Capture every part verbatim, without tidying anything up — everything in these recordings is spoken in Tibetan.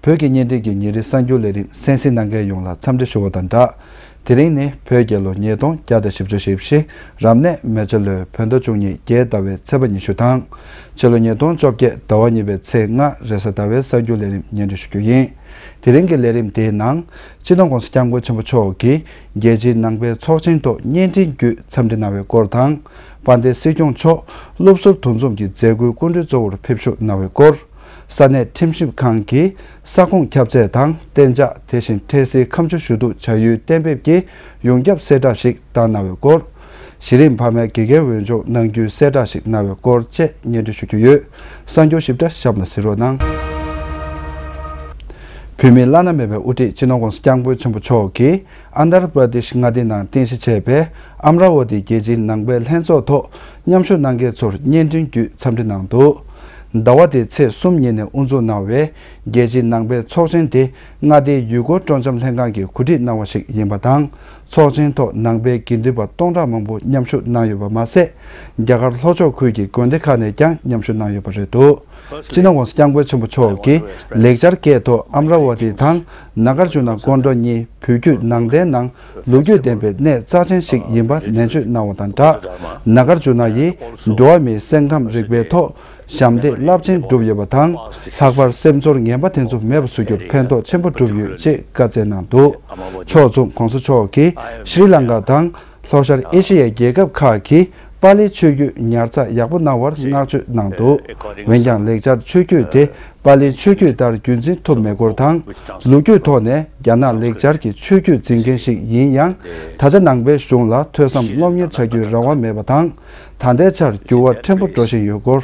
བོད་ཀྱི་བརྙན་འཕྲིན་གྱི་ཉིན་རེའི་གསར་འགྱུར་ལས་རིམ་གསན་གཟིགས་གནང་མཁན་ཡོངས་ལ་འཚམས་འདྲི་ཞུ་བ་དང་སྦྲགས། དེ་རིང་ནི་བོད་རྒྱལ་ལོ་ཉིས་སྟོང་བརྒྱ་དང་བཞི་བཅུ་ཞེ་བཞི། རབ་གནས་མེ་བྱ་ལོའི་བོད་ཟླ་བཅུ་གཉིས་བརྒྱད་ཟླ་བའི་ཚེས་པ་ཉི་ཤུ་དང་། ཕྱི་ལོ་ཉིས་སྟོང་བཅོ་བརྒྱད་ཟླ་བ་གཉིས་པའི་ཚེས་ལྔ་རེས་གཟའ་ཟླ་བའི་གསར་འགྱུར་ལས་རིམ་སྙན་སྒྲོན་ཞུ་རྒྱུ་ཡིན། དེ་རིང་གི་ལས་རིམ་དེའི་ནང་། སྤྱི་ནོར་༸གོང་ས་༸སྐྱབས་མགོན་ཆེན་པོ་མཆོག་གིས་རྒྱལ་སྤྱིའི་ནང་པའི་ཚོགས་ཆེན་ཐོག་བརྙན་འཕྲིན་བརྒྱུད་འཚམས་འདྲི་གནང་བའི་སྐོར་དང་། དཔལ་ལྡན་སྲིད་སྐྱོང་མཆོག་ལུགས་ཟུར་འདུ་འཛོམས་ཀྱི་མཛད་སྒོའི་སྐུ་མགྲོན་གཙོ་བོར་ཕེབས་བཞུགས་གནང་བའི་སྐོར། ས་གནས་ཁྲིམས་ཞིབ་ཁང་གིས་ས་ཁོངས་ཁྱབ་ཚད་དང་གཏན་འཇགས། དེ་བཞིན་འཕྲལ་སེལ་ཁ་མཆུ་ཞུ་གཏུག་བྱ་ཡུལ་གཏན་འབེབས་ཀྱི་ཡོངས་ཁྱབ་གསལ་བསྒྲགས་ཤིག་བཏང་གནང་བའི་སྐོར། གཞི་རིམ་བར་མའི་དགེ་རྒན་འོས་སྦྱོང་གནང་རྒྱུའི་གསལ་བསྒྲགས་ཤིག་གནང་བའི་སྐོར་བཅས་སྙན་སྒྲོན་ཞུ་རྒྱུ་ཡོད། གསར་འགྱུར་ཞིབ་ཕྲ་གཤམ་ལ་གཟིགས་རོགས་གནང་། བོད་མིའི་བླ་ན་མེད་པའི་དབུ་ཁྲིད་སྤྱི་ནོར་༸གོང་ས་༸སྐྱབས་མགོན་ཆེན་པོ་མཆོག་གིས་ཨན་དྷར་པྲ་དེཤ་མངའ་སྡེའི་ནང་རྟེན་གཞི་བྱས་པའི་ཨམ་ར་ཝ་ཏི་རྒྱལ་སྤྱིའི་ནང་པའི་ལྷན་ཚོགས་ཐོག་མཉམ་ཞུགས་གནང་མཁན་ཚོར་བརྙན་འཕྲིན་བརྒྱུད་འཚམས་འདྲི་གནང་འདུག། ཟླ་བ་འདིའི་ཚེས་གསུམ་ཉིན་ནས་དབུ་འཛུགས་གནང་བའི་རྒྱལ་སྤྱིའི་ནང་པའི་ཚོགས་ཆེན་དེ་མངའ་སྡེའི་ཡུལ་སྐོར་སྤྲོ་འཆམ་ལྷན་ཁང་གིས་གོ་སྒྲིག་གནང་བ་ཞིག་ཡིན་པ་དང་། ཚོགས་ཆེན་ཐོག་ནང་པའི་དགེ་འདུན་པ་སྟོང་ཕྲག་མང་པོ་མཉམ་ཞུགས་གནང་ཡོད་པ་མ་ཟད། རྒྱ་གར་ལྷོ་ཕྱོགས་ཁུལ་གྱི་དགོན་སྡེ་ཁག་ནས་ཀྱང་མཉམ་ཞུགས་གནང་ཡོད་པ་རེད་འདུག། སྤྱི་ནོར་༸གོང་ས་༸སྐྱབས་མགོན་ཆེན་པོ་མཆོག་གིས་ལེགས་སྦྱར་སྐད་ཐོག་ཨམ་ར་ཝ་ཏི་དང་ནཱ་གར་ཇུ་ན་ཀོན་ཌོ་གཉིས་བོད་བརྒྱུད་ནང་བསྟན་ནང་ལོ་རྒྱུས་ལྡན་པའི་གནས་རྩ་ཆེན་ཞིག་ཡིན་པ་ནན་བརྗོད་གནང་བ་དང་སྦྲགས། ནཱ་གར་ཇུ་ན་ཡིས་འགྲོ་བ་མིའི་སེམས་ཁམས་རིག་པའི་ཐོག་ཞབས་འདེགས་རླབས་ཆེན་བསྒྲུབས་ཡོད་པ་དང་། ལྷག་པར་སེམས་ཚོར་ངན་པ་དེ་ཚོ་མེད་པ་བཟོ་རྒྱུར་ཕན་ཐོགས་ཆེན་པོ་བསྒྲུབས་ཡོད་ཅེས་བཀའ་སྩལ་གནང་འདུག། ཕྱོགས་མཚུངས་གོང་ས་མཆོག་གིས་ཤྲི་ལང་ཀ་དང་། ལྷོ་ཤར་ཨེ་ཤི་ཡའི་རྒྱལ་ཁབ་ཁག་གིས་པཱ་ལིའི་ཆོས་བརྒྱུད་ཉར་ཚགས་ཡག་པོ་གནང་བར་བསྔགས་བརྗོད་གནང་འདུག། འོན་ཀྱང་ལེགས་སྦྱར་ཆོས་བརྒྱུད་དེ་པཱ་ལིའི་ཆོས་བརྒྱུད་ལྟར་རྒྱུན་འཛིན་ཐུབ་མེད་སྐོར་དང་། ལོ་རྒྱུས་ཐོག་ནས་རྒྱ་ནག་ལེགས་སྦྱར་གྱི་ཆོས་བརྒྱུད་འཛིན་མཁན་ཞིག་ཡིན་ཡང་། ད་ཆ་ནང་པའི་གཞུང་ལ་ཐོས་བསམ་སློབ་གཉེར་བྱ་རྒྱུའི་རང་དབང་མེད་པ་དང་། ད་ལྟའི་ཆར་འགྱུར་བ་ཕྲན་བུ་འགྲོ་བཞིན་ཡོད་སྐོར།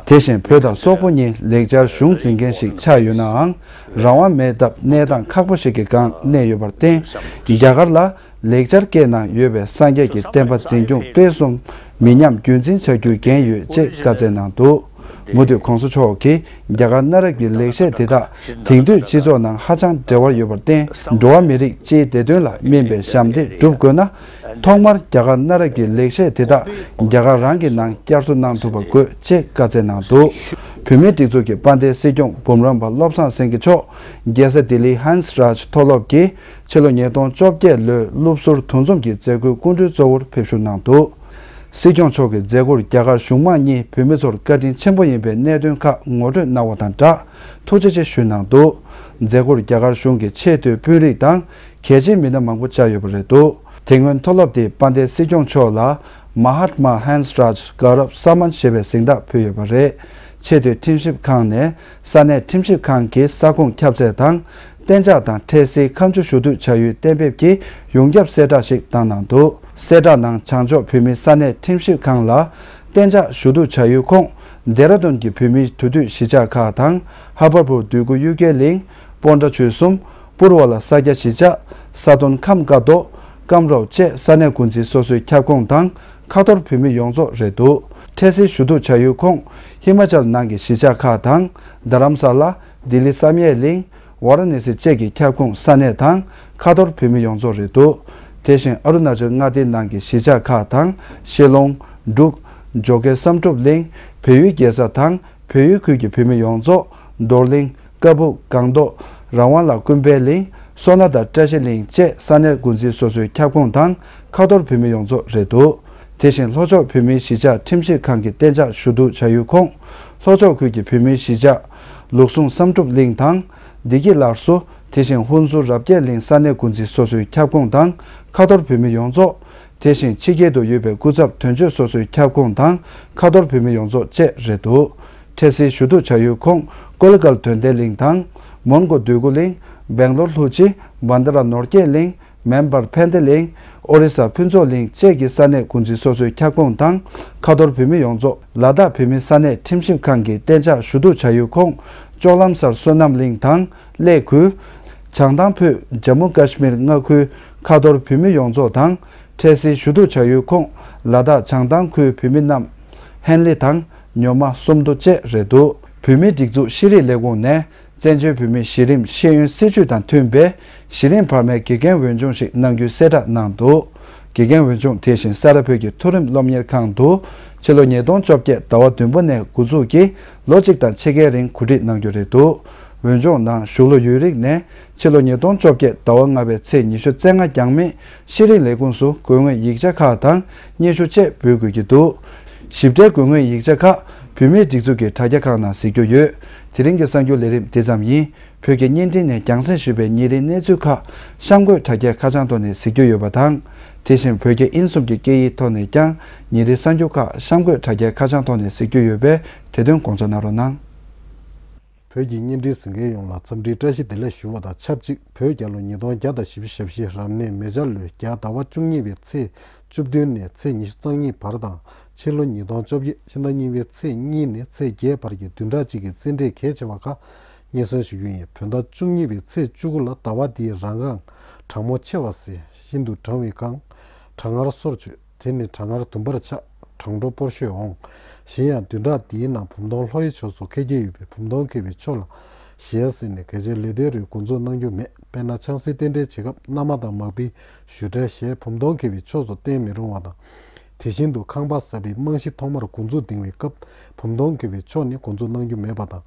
དེ་བཞིན་བོད་དང་སོག་པོ་གཉིས་ལེགས་སྦྱར་གཞུང་འཛིན་མཁན་ཞིག་ཆགས་ཡོད་ནའང་། རང་དབང་མེད་སྟབས་གནས་སྟངས་ཁག་པོ་ཞིག་གི་སྒང་གནས་ཡོད་པར་བརྟེན། རྒྱ་གར་ལ་ལེགས་སྦྱར་སྐད་ནང་ཡོད་པའི་སངས་རྒྱས་ཀྱི་བསྟན་པ་འཛིན་སྐྱོང་སྤེལ་གསུམ་མི་ཉམས་རྒྱུན་འཛིན་བྱ་རྒྱུའི་འགན་ཡོད་ཅེས་བཀའ་སྩལ་གནང་འདུག། མུ་མཐུད་གོང་ས་མཆོག་གིས་རྒྱ་གར་གནའ་རབས་ཀྱི་ལེགས་བཤད་དེ་དག་དེང་དུས་སྤྱི་ཚོགས་ནང་ཧ་ཅང་འབྲེལ་བ་ཡོད་པར་བརྟེན། འགྲོ་བ་མི་རིགས་སྤྱིའི་བདེ་དོན་ལ་སྨིན་པའི་ཞབས་འདེགས་སྒྲུབ་དགོས་ན། ཐོག་མར་རྒྱ་གར་གནའ་རབས་ཀྱི་ལེགས་བཤད་དེ་དག་རྒྱ་གར་རང་གི་ནང་བསྐྱར་གསོ་གནང་ཐུབ་པ་དགོས་ཅེས་བཀའ་སྩལ་གནང་འདུག། བོད་མིའི་སྒྲིག་འཛུགས་ཀྱི་དཔལ་ལྡན་སྲིད་སྐྱོང་འབུམ་རམས་པ་བློ་བཟང་སེང་གེ་མཆོག་རྒྱལ་ས་ལྡི་ལིའི་ཧན་སི་རཱཇ་མཐོ་སློབ་ཀྱི་ཕྱི་ལོ་ཉིས་སྟོང་བཅོ་བརྒྱད་ལོའི་སློབ་ཟུར་འདུ་འཛོམས་ཀྱི་མཛད་སྒོའི་སྐུ་མགྲོན་གཙོ་བོར་ཕེབས་བཞུགས་གནང་འདུག། སྲིད་སྐྱོང་མཆོག་གི་མཛད་སྒོར་རྒྱ་གར་གཞུང་མང་གཉིས་བོད་མི་ཚོར་བཀའ་དྲིན་ཆེན་པོ་ཡིན་པའི་གནད་དོན་ཁག་ངོ་སྤྲོད་གནང་བ་དང་སྦྲགས་ཐུགས་རྗེ་ཆེ་ཞུས་གནང་འདུག། མཛད་སྒོར་རྒྱ་གར་གཞུང་གི་ཆེས་མཐོའི་དཔོན་རིགས་དང་། གལ་ཆེའི་མི་སྣ་མང་པོ་བཅར་ཡོད་པ་རེད་འདུག། དེ་སྔོན་མཐོ་སློབ་དེས་དཔལ་ལྡན་སྲིད་སྐྱོང་མཆོག་ལ་མ་ཧཱ་ཏ་མ་ཧན་སི་རཱཇ་གཱ་རབ་ས་མན་ཞེས་པའི་གཟེངས་རྟགས་ཕུལ་ཡོད་པ་རེད། ཆེས་མཐོའི་ཁྲིམས་ཞིབ་ཁང་ནས་ས་གནས་ཁྲིམས་ཞིབ་ཁང་གི་ས་ཁོངས་ཁྱབ་ཚད་དང་། གཏན་འཇགས་དང་འཕྲལ་སེལ་ཁ་མཆུ་ཞུ་གཏུག་བྱ་ཡུལ་གཏན་འབེབས་ཀྱི་ཡོངས་ཁྱབ་གསལ་བསྒྲགས་ཤིག་བཏང་གནང་འདུག། གསལ་བསྒྲགས་ནང་བྱང་ཕྱོགས་བོད་མིའི་ས་གནས་ཁྲིམས་ཞིབ་ཁང་ལ་གཏན་འཇགས་ཞུ་གཏུག་བྱ་ཡུལ་ཁོངས་ལྡེ་ར་ལྡུན་གྱི་བོད་མིའི་དེང་དུས་གཞིས་ཆགས་ཁག་དང་། ཧ་པར་བུར་འདོད་རྒུ་གཡུལ་རྒྱལ་གླིང་། སྤོན་ཊ་ཆོལ་གསུམ། པུར་བ་ལ་ས་སྐྱ་གཞིས་ཆགས། ས་དོན་ཁམས་ཀ་རྡོ། སྐམ་རོགས་བཅས་ས་གནས་འགོ་འཛིན་སོ་སོའི་ཁྱབ་ཁོངས་དང་ཁ་ཐོར་བོད་མི་ཡོངས་རྫོགས་རེད་འདུག། འཕྲལ་སེལ་ཞུ་གཏུག་བྱ་ཡུལ་ཁོངས་ཧི་མ་ཅལ་ནང་གི་གཞིས་ཆགས་ཁག་དང་། རྡ་རམ་ས་ལ། ལྡི་ལི་བསམ་ཡས་གླིང་། ཝཱ་ར་ཎ་སི་བཅས་ཀྱི་ཁྱབ་ཁོངས་ས་གནས་དང་ཁ་ཐོར་བོད་མི་ཡོངས་རྫོགས་རེད་འདུག། དེ་བཞིན་ཨ་རུ་ན་ཅལ་མངའ་སྡེའི་ནང་གི་གཞིས་ཆགས་ཁག་དང་། ཤེ་ལོང་། འབྲུག། ཇོ་ཁེ་བསམ་གྲུབ་གླིང་། བལ་ཡུལ་རྒྱལ་ས་དང་བལ་ཡུལ་ཁུལ་གྱི་བོད་མི་ཡོངས་རྫོགས། རྡོར་གླིང་། ཀ་སྦུག། སྒང་ཏོག། རང་དབང་ལ་ཀུན་ཕན་གླིང་། སོ་ན་དང་བཀྲ་ཤིས་གླིང་བཅས་ས་གནས་འགོ་འཛིན་སོ་སོའི་ཁྱབ་ཁོངས་དང་ཁ་ཐོར་བོད་མི་ཡོངས་རྫོགས་རེད་འདུག། དེ་བཞིན་ལྷོ་ཕྱོགས་བོད་མིའི་གཞིས་ཆགས་ཁྲིམས་ཞིབ་ཁང་གི་གཏན་འཇགས་ཞུ་གཏུག་བྱ་ཡུལ་ཁོངས། ལྷོ་ཕྱོགས་ཁུལ་གྱི་བོད་མིའི་གཞིས་ཆགས། ལུགས་ཟུང་བསམ་གྲུབ་གླིང་དང་། བདེ་སྐྱིད་སླར་གསོ། དེ་བཞིན་ཧུན་སུར་རབ་རྒྱས་གླིང་ས་གནས་འགོ་འཛིན་སོ་སོའི་ཁྱབ་ཁོངས་དང་ཁ་ཐོར་བོད་མི་ཡོངས་རྫོགས། དེ་བཞིན་ཕྱི་རྒྱལ་དུ་ཡོད་པའི་སྐུ་ཚབ་དོན་གཅོད་སོ་སོའི་ཁྱབ་ཁོངས་དང་ཁ་ཐོར་བོད་མི་ཡོངས་རྫོགས་བཅས་རེད་འདུག། འཕྲལ་སེལ་ཞུ་གཏུག་བྱ་ཡུལ་ཁོངས་ཀོ་ལི་གལ་དོན་ལྡན་གླིང་དང་། མོན་གྷོ་འདོད་རྒུ་གླིང་། སྦེང་ལོར་ལྷུ་ཅི། བན་དྷ་ར་ནོར་རྒྱས་གླིང་། མེམ་བར་ཕན་བདེ་གླིང་། ཨོ་རི་ས་ཕུན་ཚོགས་གླིང་བཅས་ཀྱི་ས་གནས་འགོ་འཛིན་སོ་སོའི་ཁྱབ་ཁོངས་དང་ཁ་ཐོར་བོད་མི་ཡོངས་རྫོགས། ལ་དྭགས་བོད་མིའི་ས་གནས་ཁྲིམས་ཞིབ་ཁང་གི་གཏན་འཇགས་ཞུ་གཏུག་བྱ་ཡུལ་ཁོངས་ལྕོག་ལམ་སར་བསོད་ནམས་གླིང་དང་། ཀླད་ཁུལ། བྱང་ཐང་བོད་ཇམ་མུ་ཀ་ཤི་མིར་མངའ་ཁུལ་ཁ་ཐོར་བོད་མི་ཡོངས་རྫོགས་དང་། འཕྲལ་སེལ་ཞུ་གཏུག་བྱ་ཡུལ་ཁོངས་ལ་དྭགས་བྱང་ཐང་ཁུལ་བོད་མི་རྣམས། ཧན་ལི་དང་ཉོ་མ་སུམ་མདོ་བཅས་རེད་འདུག། བོད་མིའི་སྒྲིག་འཛུགས་ཤེས་རིག་ལས་ཁུངས་ནས་བཙན་བྱོལ་བོད་མིའི་གཞི་རིམ་ཤེས་ཡོན་སྲིད་བྱུས་དང་མཐུན་པའི་གཞི་རིམ་བར་མའི་དགེ་རྒན་འོས་སྦྱོང་ཞིག་གནང་རྒྱུའི་གསལ་བསྒྲགས་གནང་འདུག། དགེ་རྒན་འོས་སྦྱོང་དེ་བཞིན་ས་རཱ་བོད་ཀྱི་མཐོ་རིམ་སློབ་གཉེར་ཁང་དུ་ཕྱི་ལོ་ཉིས་སྟོང་བཅོ་བརྒྱད་ཟླ་བ་བདུན་པ་ནས་འགོ་འཛུགས་ཀྱིས་ལོ་གཅིག་དང་ཕྱེད་ཀའི་རིང་གོ་སྒྲིག་གནང་རྒྱུ་རེད་འདུག། འོས་སྦྱོང་ནང་ཞུགས་བློ་ཡོད་རིགས་ནས་ཕྱི་ལོ་ཉིས་སྟོང་བཅོ་བརྒྱད་ཟླ་བ་ལྔ་པའི་ཚེས་ཉི་ཤུ་རྩ་ལྔ་འགྱངས་མེད་ཤེས་རིག་ལས་ཁུངས་སུ་དགོས་ངེས་ཡིག་ཆ་ཁག་དང་སྙན་ཞུ་བཅས་འབུལ་དགོས་ཀྱི་འདུག་ཞིབ་ཕྲའི་དགོས་ངེས་ཡིག་ཆ་ཁག་བུད་མེད་སྒྲིག་འཛུགས་ཀྱི་དྲ་རྒྱ་ཁག་ནང་གཟིགས་རྒྱུ་ཡོད། དེ་རིང་གི་གསར་འགྱུར་ལས་རིམ་འདི་ཙམ་ཡིན། བོད་ཀྱི་བརྙན་འཕྲིན་ནས་རྒྱང་སྲིང་ཞུས་པའི་ཉིན་རེའི་གནས་ཚུལ་ཁག་གཤམ་འཁོད་དྲ་རྒྱའི་ཁ་བྱང་ཐོག་ནས་གཟིགས་རྒྱུ་ཡོད་པ་དང་། དེ་བཞིན་བོད་ཀྱི་དབྱིན་གསུམ་གྱི་སྐད་ཡིག་ཐོག་ནས་ཀྱང་ཉིན་རེའི་གསར་འགྱུར་ཁག་གཤམ་འཁོད་དྲ་རྒྱའི་ཁ་བྱང་ཐོག་ནས་གཟིགས་རྒྱུ་ཡོད་པས། དེ་དོན་དགོངས་འཇགས་གནང་རོགས་གནང་། བོད་ཀྱི་བརྙན་འཕྲིན་གཟིགས་མཁན་ཡོངས་ལ་འཚམས་འདྲིའི་བཀྲ་ཤིས་བདེ་ལེགས་ཞུ་བ་དང་ཆབས་ཅིག་བོད་རྒྱལ་ལོ་ཉིས་སྟོང་བརྒྱ་དང་བཞི་བཅུ་ཞེ་བཞི་རབ་གནས་མེ་བྱ་ལོའི་རྒྱ་ཟླ་བ་བཅུ་གཉིས་པའི་ཚེས་བཅུ་བདུན་ནས་ཚེས་ཉི་ཤུ་རྩ་གཉིས་བར་དང་། ཕྱི་ལོ་ཉིས་སྟོང་བཅོ་བརྒྱད་ཕྱི་ཟླ་གཉིས་པའི་ཚེས་གཉིས་ནས་ཚེས་བརྒྱད་བར་གྱི་བདུན་ཕྲག་གཅིག་གི་རྩིས་འབྲས་གལ་ཆེ་བ་ཁག་སྙན་སེང་ཞུ་རྒྱུ་ཡིན། བོད་ཟླ་བཅུ་གཉིས་པའི་ཚེས་བཅུ་དགུ་ལ་ཟླ་བ་འདིའི་རང་གང་གྲང་མོ་ཆེ་བ་ཟེར། ཤིན་ཏུ་གྲང་བའི་གང་། གྲང་ངར་སོར་ཆུད། དེ་ནི་གྲང་ངར་དུམ་བར་ཆགས། གྲང་དྲོ་སྤོར་ཤོས་འོང་། གཞན་ཡང་བདུན་ཕྲག་འདིའི་ནང་བུམ་སྟོང་ལྷོ་ཡི་ཕྱོགས་སུ་འཁེལ་གྱི་ཡོད་པས་བུམ་སྟོང་འཁེལ་བའི་ཕྱོགས་ལ་ཞལ་གཟིགས་ནས་གལ་ཆེའི་ལས་དོན་རིགས་འགོ་འཛུགས་གནང་རྒྱུ་མེད། དཔེར་ན་ཆང་སའི་རྟེན་འབྲེལ་བྱེད་སྐབས་མནའ་མ་དང་མག་པའི་བཞུགས་གྲལ་ཞལ་བུམ་སྟོང་འཁེལ་བའི་ཕྱོགས་སུ་བསྟན་མི་རུང་བ་དང་། དེ་བཞིན་དུ་ཁང་པ་གསར་པའི་རྨང་གཞི་ཐོག་མར་འགོ་འཛུགས་འདིང་བའི་སྐབས་བུམ་སྟོང་འཁེལ་བའི་ཕྱོགས་ནས་འགོ་འཛུགས་གནང་རྒྱུ་མེད་པ་དང་།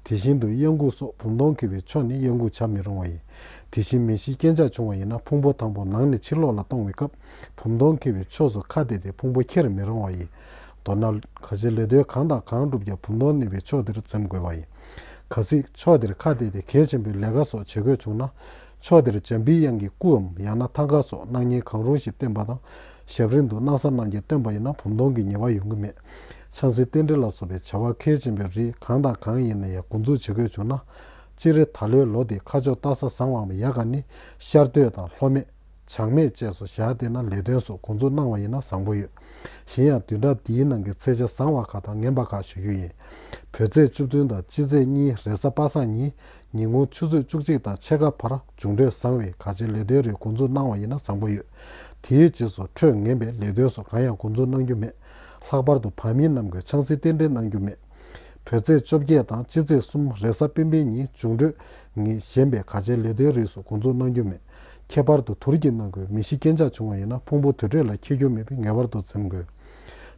དེ་བཞིན་དུ་གཡང་འགུག་སོགས་བུམ་སྟོང་འཁེལ་བའི་ཕྱོགས་ནས་གཡང་འགུག་བྱ་མི་རུང་བ་ཡིན། དེ་བཞིན་མི་ཤི་རྐྱེན་ཆག་བྱུང་བ་ཡིན་ན་ཕུང་པོ་དང་པོ་ནང་ནས་ཕྱི་ལོགས་ལ་གཏོང་བའི་སྐབས་བུམ་སྟོང་འཁེལ་བའི་ཕྱོགས་སུ་ཁ་གཏད་དེ་ཕུང་པོ་འཁྱེར་མི་རུང་བ་ཡིན། མདོར་ན། གལ་ཆེའི་ལས་དོན་གང་དང་གང་བསྒྲུབ་ཀྱང་བུམ་སྟོང་གནས་པའི་ཕྱོགས་དེར་འཛེམ་དགོས་པ་ཡིན། གལ་སྲིད་ཕྱོགས་དེར་ཁ་གཏད་དེ་གལ་ཆེན་པོའི་ལས་ཀ་སོགས་བྱེད་དགོས་བྱུང་ན། ཕྱོགས་དེར་འཇམ་པའི་དབྱངས་ཀྱི་སྐུའམ་ཡང་ན་ཐང་ག་སོགས་སྣང་བརྙན་གང་རུང་ཞིག་བསྟན་པ་དང་། ཞབས་རིམ་དུ་སྣང་གསལ་རྣམ་རྒྱལ་བསྟན་པ་ཡིན་ན་བུམ་སྟོང་གི་ཉེས་པ་ཡོང་གི་མེད། ཆང་སའི་རྟེན་འབྲེལ་ལ་སོགས་པའི་བྱ་བ་གལ་ཆེན་པོའི་རིགས་གང་དང་གང་ཡིན་ན་ཡང་འགོ་འཛུགས་བྱེད་དགོས་བྱུང་ན། སྤྱིར་ད་ལོའི་ལོ་འདི་ཁ་ཕྱོགས་ལྟ་ས་བཟང་བའམ་ཡག་ག་ནི་ཤར་སྟོད་དང་ལྷོ་སྨད། བྱང་སྨད་བཅས་སུ་བཞག་བསྡད་ན་ལས་དོན་སོགས་འགོ་འཛུགས་གནང་བ་ཡིན་ན་བཟང་པོ་ཡོད། གཞན་ཡང་བདུན་ཕྲག་འདིའི་ནང་གི་ཚེས་ཆ་བཟང་བ་ཁག་དང་ངན་པ་ཁག་ཞུ་རྒྱུ་ཡིན། བོད་ཚེས་བཅུ་བདུན་དང་སྤྱི་ཚེས་གཉིས་རེས་གཟའ་པ་སངས་ཉིན་ཉིན་གུང་ཆུ་ཚོད་བཅུ་གཅིག་དང་ཕྱེད་ཀ་བར་འབྱུང་འཕྲོད་བཟང་བས་གལ་ཆེའི་ལས་དོན་རིགས་འགོ་འཛུགས་གནང་བ་ཡིན་ན་བཟང་པོ་ཡོད། དེའི་རྗེས་སུ་འཕྲོད་ངན་པས་ལས་དོན་སོགས་གང་ཡང་འགོ་འཛུགས་གནང་རྒྱུ་མེད། ལྷག་པར་དུ་བར་མི་རྣམས་ཀྱིས་ཆང་སའི་རྟེན་འབྲེལ་གནང་རྒྱུ་མེད། བོད་ཚེས་བཅོ་བརྒྱད་དང་སྤྱི་ཚེས་གསུམ་རེས་གཟའ་སྤེན་པའི་ཉིན་འབྱུང་འཕྲོད་ངན་ཞན་པས་གལ་ཆེའི་ལས་དོན་རིགས་སུ་འགོ་འཛུགས་གནང་རྒྱུ་མེད། ཁྱད་པར་དུ་དུར་གྱི་ནང་ཁུལ་མི་ཤི་རྐྱེན་ཆག་བྱུང་བ་ཡིན་ན་ཕུང་པོ་དུར་ཁྲོད་ལ་འཁྱེར་རྒྱུ་མེད་པས་ངེས་པར་དུ་འཛེམ་དགོས།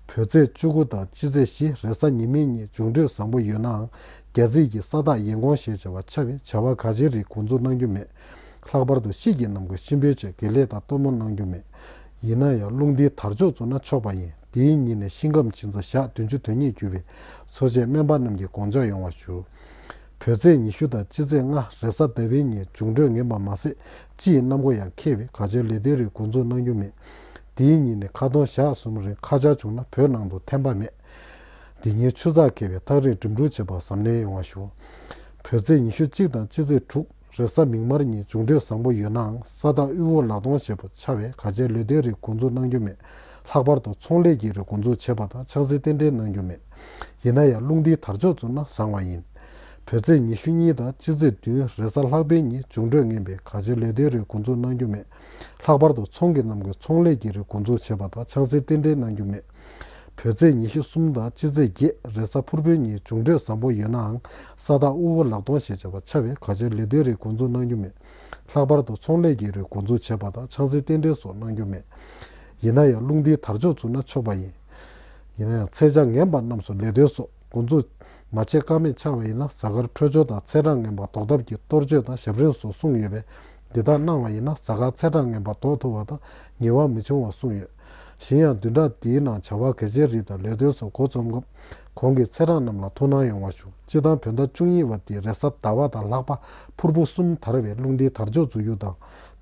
བོད་ཚེས་བཅུ་དགུ་དང་སྤྱི་ཚེས་བཞི་རེས་གཟའ་ཉི་མའི་ཉིན་འབྱུང་འཕྲོད་བཟང་པོ་ཡོད་ནའང་རྒྱ་རྩིས་ཀྱི་ས་བདག་ཡན་གོང་ཞེས་བྱ་བ་ཆགས་པས་བྱ་བ་གལ་ཆེའི་རིགས་འགོ་འཛུགས་གནང་རྒྱུ་མེད། ལྷག་པར་དུ་ཤིང་གི་ནང་ཁུལ་གཤིན་པོའི་ཆེད་དགེ་ལས་དང་གཏོར་མ་གནང་རྒྱུ་མེད། ཡིན་ན་ཡང་རླུང་ལྡིའི་དར་ལྕོག་བཙུགས་ན་ཆོག་པ་ཡིན། འདིའི་ཉིན་ནས་ཤིང་སྐམ་ཕྱིན་ཚེ་ཞག་བདུན་ཅུ་དོན་གཉིས་རྒྱུ་བས་འཚོ་བྱེད་སྨན་པ་རྣམས་ཀྱིས་དགོངས་འཇགས་ཡོང་བ་ཞུ། བོད་ཚེས་ཉི་ཤུ་དང་སྤྱི་ཚེས་ལྔ་རེས་གཟའ་ཟླ་བའི་ཉིན་འབྱུང་འཕྲོད་ངན་པ་མ་ཟད་སྤྱི་ཡི་གནམ་སྒོ་ཡང་ཁེལ་བས་གལ་ཆེའི་ལས་དོན་རིགས་འགོ་འཛུགས་གནང་རྒྱུ་མེད། འདིའི་ཉིན་ནས་ཁ་སྟོང་ཞག་གསུམ་རིང་ཁ་ཆར་བྱུང་ན་བོད་ནང་དུ་ཐན་པ་མེད། འདི་ཉིན་ཆུ་ཚགས་ཁེལ་བས་ཐག་རིང་འགྲིམ་འགྲུལ་བྱེད་པར་གཟབ་ནན་ཡོང་བ་ཞུ། བོད་ཚེས་ཉི་ཤུ་གཅིག་དང་སྤྱི་ཚེས་དྲུག་རེས་གཟའ་མིག་དམར་ཉིན་འབྱུང་འཕྲོད་བཟང་པོ་ཡོད་ནའང་ས་བདག་དབུལ་པོ་ལག་སྟོང་ཞེས་པ་ཆགས་པས་གལ་ཆེའི་ལས་དོན་རིགས་འགོ་འཛུགས་གནང་རྒྱུ་མེད། ལྷག་པར་དུ་ཚོང་ལས་ཀྱི་རིགས་འགོ་འཛུགས་བྱེད་པ་དང་ཆང་སའི་རྟེན་འབྲེལ་གནང་རྒྱུ་མེད། ཡིན་ན་ཡང་རླུང་ལྡིའི་དར་ལྕོག་བཙུགས་ན་བཟང་བ་ཡིན། བོད་ཚེས་ཉི་ཤུ་གཉིས་དང་སྤྱི་ཚེས་བདུན་རེས་གཟའ་ལྷག་པའི་ཉིན་འབྱུང་འཕྲོད་ངན་པས་གལ་ཆེའི་ལས་དོན་རིགས་འགོ་འཛུགས་གནང་རྒྱུ་མེད། ལྷག་པར་དུ་ཚོང་གི་ནང་ཁུལ་ཚོང་ལས་ཀྱི་རིགས་འགོ་འཛུགས་བྱེད་པ་དང་ཆང་སའི་རྟེན་འབྲེལ་གནང་རྒྱུ་མེད། བོད་ཚེས་ཉི་ཤུ་གསུམ་དང་སྤྱི་ཚེས་བརྒྱད་རེས་གཟའ་ཕུར་བུའི་ཉིན་འབྱུང་འཕྲོད་བཟང་པོ་ཡོད་ནའང་ས་བདག་དབུལ་པོ་ལག་སྟོང་ཞེས་བྱ་བ་ཆགས་པས་གལ་ཆེའི་ལས་དོན་རིགས་འགོ་འཛུགས་གནང་རྒྱུ་མེད། ལྷག་པར་དུ་ཚོང་ལས་ཀྱི་རིགས་འགོ་འཛུགས་བྱེད་པ་དང་ཆང་སའི་རྟེན་འབྲེལ་སོགས་གནང་རྒྱུ་མེད། ཡིན་ན་ཡང་རླུང་ལྡིའི་དར་ལྕོག་བཙུགས་ན་ཆོག་པ་ཡིན། ཡིན་ན་ཡང་ཚེས་ཆ་ངན་པ་རྣམས་སུ་ལས་དོན་སོགས་འགོ་འཛུགས་མ་བྱེད་ཀ་མེད་ཆགས་པ་ཡིན་ན་གཟའ་སྐར་འཕྲོད་སྦྱོར་དང་ཚེས་གྲངས་ངན་པ་ཟློག་ཐབས་ཀྱི་གཏོར་བཅོས་དང་ཞབས་རིམ་སོགས་གསུངས་ཡོད་པས་འདི་དག་གནང་བ་ཡིན་ན་གཟའ་སྐར་ཚེས་གྲངས་ངན་པ་ཟློག་ཐུབ་པ་དང་ཉེས་པ་མི་འབྱུང་བ་གསུངས་ཡོད། གཞན་ཡང་བདུན་ཕྲག་འདིའི་ནང་བྱ་བ་གལ་ཆེའི་རིགས་དང་ལས་དོན་སོགས་འགོ་རྩོམ་སྐབས་གོང་གི་ཚེས་གྲངས་རྣམས་ལ་ཐུགས་སྣང་ཡོང་བ་ཞུ། སྤྱིར་བཏང་བོད་ཟླ་བཅུ་གཉིས་པ་འདི་རེས་གཟའ་ཟླ་བ་དང་ལྷག་པ་ཕུར་བུ་གསུམ་དར་བས་རླུང་ལྡིའི་དར་ལྕོག་འཛུགས་རྒྱུ་དང་།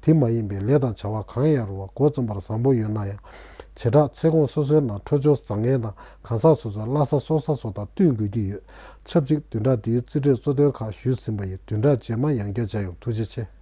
དེ་མ་ཡིན་པའི་ལས་དང་བྱ་བ་གང་ཡང་རུང་བ་འགོ་རྩོམ་པར་བཟང་པོ་ཡོད་ན་ཡང་། བྱེ་བྲག་ཚེ་གོང་སོ་སོའི་ནང་འཕྲོད་སྦྱོར་བཟང་ངན་དང་གང་ཟག་སོ་སོའི་བླ་གཟའ་སྲོག་གཟའ་སོགས་དང་བསྟུན་དགོས་ཀྱི་ཡོད། ཆབས་ཅིག་བདུན་ཕྲག་འདིའི་རྩིས་འབྲས་གཙོ་དོན་ཁག་ཞུས་ཟིན་པ་ཡིན། བདུན་ཕྲག་རྗེས་མ་ཡང་བསྐྱར་མཇལ་ཡོང་། ཐུགས་རྗེ་ཆེ།